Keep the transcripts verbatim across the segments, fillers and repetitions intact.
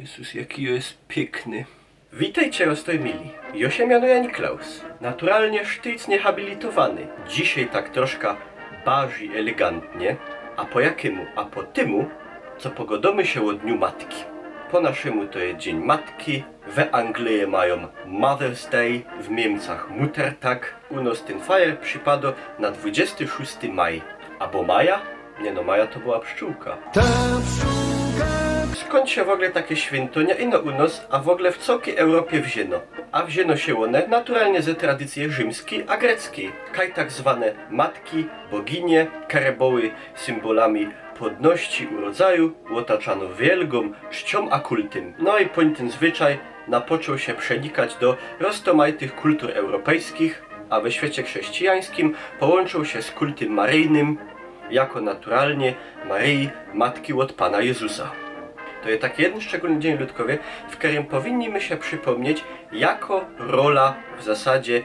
Jezus, jaki jo je piykny. Witejcie, roztōjmili. Jo sie mianuja Niklaus. Naturalnie sztyjc niehabilitowany. Dzisiej tak troszka bardzij elegantnie. A po jakimu? A po tymu, co pogodōmy sie ô Dniu Matki. Po naszymu to je Dziyń Matki, we Anglyje majōm Mother's Day, w Niymcach Muttertag. U nŏs tyn fajer przipado na dwudziesty szōsty maj. Abo maja? Niy no, maja to była pszczōłka. Ta pszczōłka. Skōnd sie w ôgle take świynto? Niy ino u nŏs, a w ôgle w cołkij Europie wziyno. A wziyno sie ône naturalnie ze tradycyje rzimskij a greckij. Kaj tak zwane matki, boginie, kere były symbolami płodności, urodzaju, ôtaczane wielgōm czciōm a kultym. No i pōni tyn zwyczaj napoczōn sie przenikać do roztōmajtych kultur europejskich, a we świecie chrześcijańskim połōnczōn sie z kultym maryjnym, jako naturalnie Maryi, matki ôd Pana Jezusa. To je taki jedyn szczegōlny dziyń, ludkowie, w kerym powinni my sie przipōmnieć, jako rola w zasadzie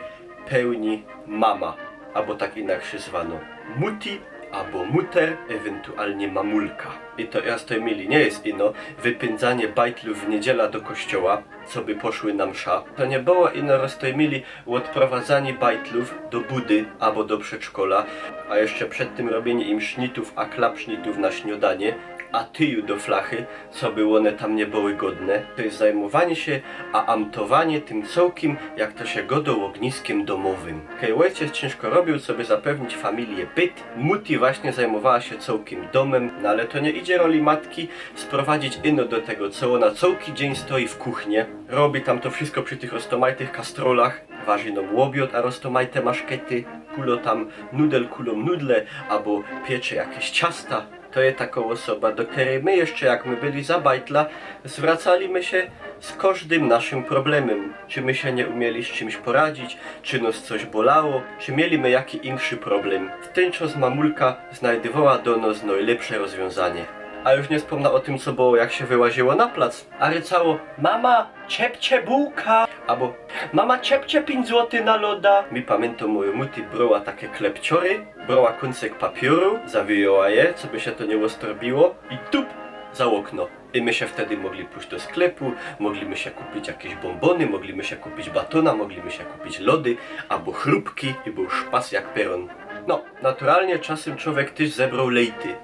pełni mama, abo tak inakszyj zwanŏ muti, abo mutter, ewentualnie mamulka. I to, roztōjmili, niy je ino wypyndzanie bajtlōw w niydziela do kościoła, coby poszły na msza. To niy było ino, roztōjmili, ôdprowadzanie bajtlōw do budy abo do przedszkola, a jeszcze przed tym robiynie im sznitōw a klapsznitōw na śniŏdanie, a tyju do flachy, coby ône tam niy były godne. To je zajmowanie sie a amtowanie tym cołkim, jak to sie gŏdŏ, ôgniskym dōmowym. Kej ôjciec ciynżko robiył, coby zapewnić familije byt, muti właśnie zajmowała sie cołkim dōmym, no ale to niy idzie roli matki sprowadzić ino do tego, co ôna cołki dziyń stoi w kuchnie, robi tam to wszysko przi tych roztōmajtych kastrolach, warzi nōm ôbiŏd a roztōmajte maszkety, kulŏ tam nudel kulōm nudle, abo piecze jakeś ciasta. To je takŏ ôsoba, do kerej my jeszcze, jak my byli za bajtla, zwracali my sie z kożdym naszym problemym. Czy my sie niy umieli z czims poradzić, czy nŏs coś bolało, czy mieli my jaki inkszy problem. W tyn czŏs mamulka znajdowała do nŏs nojlepsze rozwiōnzanie. A już niy spōmna ô tym, co było, jak sie wyłaziło na plac, a rycało: „Mama, czepcie bułka!” abo „Mama, czepcie piyńć złotych na loda!” Mi, pamiyntōm, mojŏ muti brŏła take klepciory, brŏła kōncyk papiōru, zawijŏła je, coby sie to niy ôstorbiło, i tup za ôkno. I my sie wtedy mogli pōjś do sklepu, mogli my sie kupić jakeś bōmbōny, mogli my sie kupić batōna, mogli my sie kupić lody abo chrupki i bōł szpas jak perōn. No, naturalnie czasym czowiek tyż zebrŏł lejty,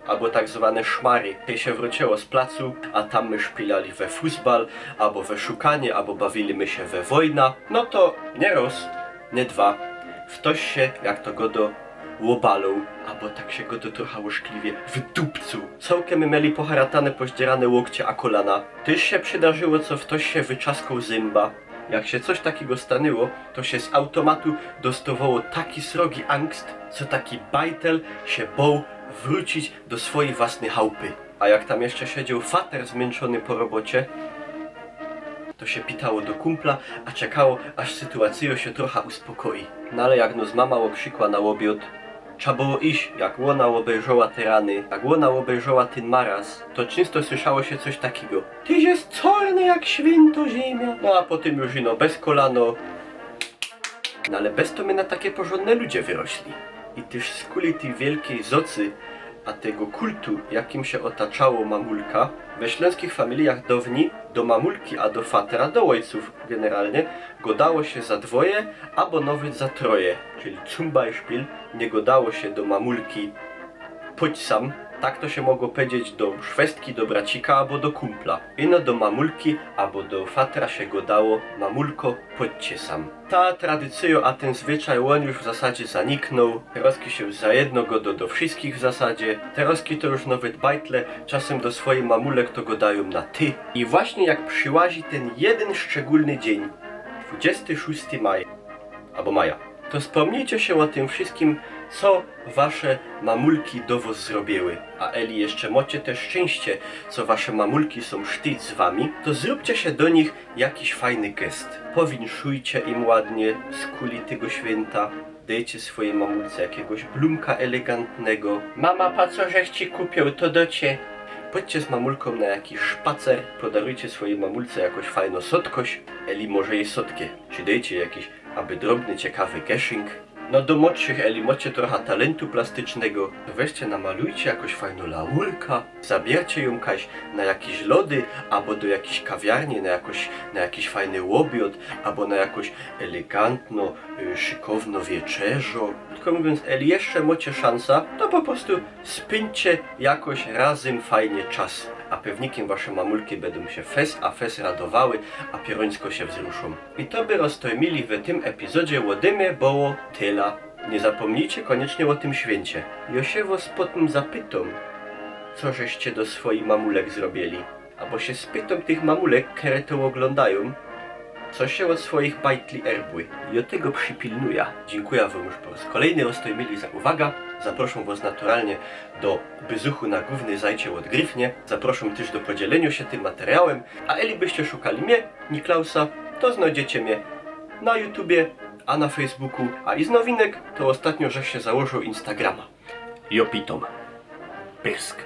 abo tak zwane szmary. Kej sie wrōciyło z placu, a tam my szpilali we fusbal, abo we szukanie, abo bawili my sie we wojna, no to niy rŏz, niy dwa, ftoś sie, jak to gŏdŏ, ôbalōł, abo tak sie gŏdŏ trocha ôszkliwie, wdupcył. Cołkym my mieli poharatane, pozdzierane łokcie a kolana. Tyż sie przidarzyło, co ftoś sie wytrzaskoł zymba. Jak sie coś takigo stanyło, to sie z automatu dostŏwoło taki srogi angst, co taki bajtel sie boł wrōcić do swojij własnyj chałpy. A jak tam jeszcze siedzioł fater zmyńczōny po robocie, to sie pitało do kumpla, a czekało, aż sytuacyjŏ sie trocha uspokoi. No ale jak nŏs mama ôbrzykła na ôbiŏd, trza było iś. Jak ôna ôbejrzoła te rany, jak ôna ôbejrzoła tyn maraz, to czynsto słyszało sie coś takigo: „Tyś jes corny jak świynto zymia”. No a potym już ino bez kolano. No ale bez to my na take porzōndne ludzie wyrośli. I tyż skuli tyj wielkij zocy, a tego kultu, jakim sie ôtaczało mamulka, we ślōnskich familijach downij do mamulki, a do fatra, do ôjcōw generalnie, gŏdało sie za dwoje, abo nŏwyt za troje. Czyli zum Beispiel niy gŏdało sie do mamulki „pōdź sam”, tak to sie mogło pedzieć do szwestki, do bracika abo do kumpla. Ino do mamulki abo do fatra sie gŏdało: „Mamulko, pōdźcie sam”. Ta tradycyjŏ, a tyn zwyczaj, ôn już w zasadzie zaniknōł. Terŏzki sie już za jedno gŏdŏ do wszyskich w zasadzie. Terŏzki to już nŏwyt bajtle czasym do swojij mamulek to gŏdajōm na ty. I właśnie jak prziłazi tyn jedyn szczególny dziyń, dwudziesty szōsty maj, abo maja, to spōmnijcie sie ô tym wszyskim, co wasze mamulki do wŏs zrobiyły. A eli jeszcze mŏcie te szczyńście, co wasze mamulki sōm sztyjt z wami, to zrōbcie sie do nich jakiś fajny gest. Powinszujcie im ładnie skuli tego świynta. Dejcie swojij mamulce jakigoś blumka elegantnego. „Mama, pa, co żech ci kupiōł, to do cie”. Pōdźcie z mamulkōm na jakiś szpacer, podarujcie swojij mamulce jakoś fajnõ sotkość, eli może jej sotkie. Czy dejcie jakiś aby drobny, ciekawy geszynk. No do modszych, eli mocie trocha talyntu plastycznego, to weźcie, namalujcie jakoś fajno laurka, zabiercie jōm kaś na jakiś lody, abo do jakiś kawiarnie, na jakoś, na jakiś fajny ôbiod, abo na jakoś elegantno, y, szykowno wieczerzo. Krótko mōwiōnc, eli jeszcze mocie szansa, to po prostu spyńcie jakoś razym fajnie czas. A pewnikym wasze mamulki bydōm sie fest a fest radowały, a pierōńsko sie wzruszōm. I to by, roztōmili, w tym epizodzie ôdy mie było tela. Niy zapōmnijcie kōniecznie ô tym świyncie. Jo sie wos potym zapytōm, co żeście do swojich mamulek zrobiyli. Abo sie spytōm tych mamulek, kere to ôglōndajōm, co sie ôd swojich bajtli erbły. I ô tego przipilnuja. Dziynkuja wōm już po roz kolejny, roztōmili, za uwaga. Zaproszōm wos naturalnie do byzuchu na głōwnyj zajcie ôd Gryfnie. Zaproszōm tyż do podzielynio sie tym materiałym. A eli byście szukali mie, Niklausa, to znojdziecie mie na YouTubie, a na Facebooku, a i z nowinek to ôstatnio żech sie założōł Instagrama. Jo pitōm. Pysk.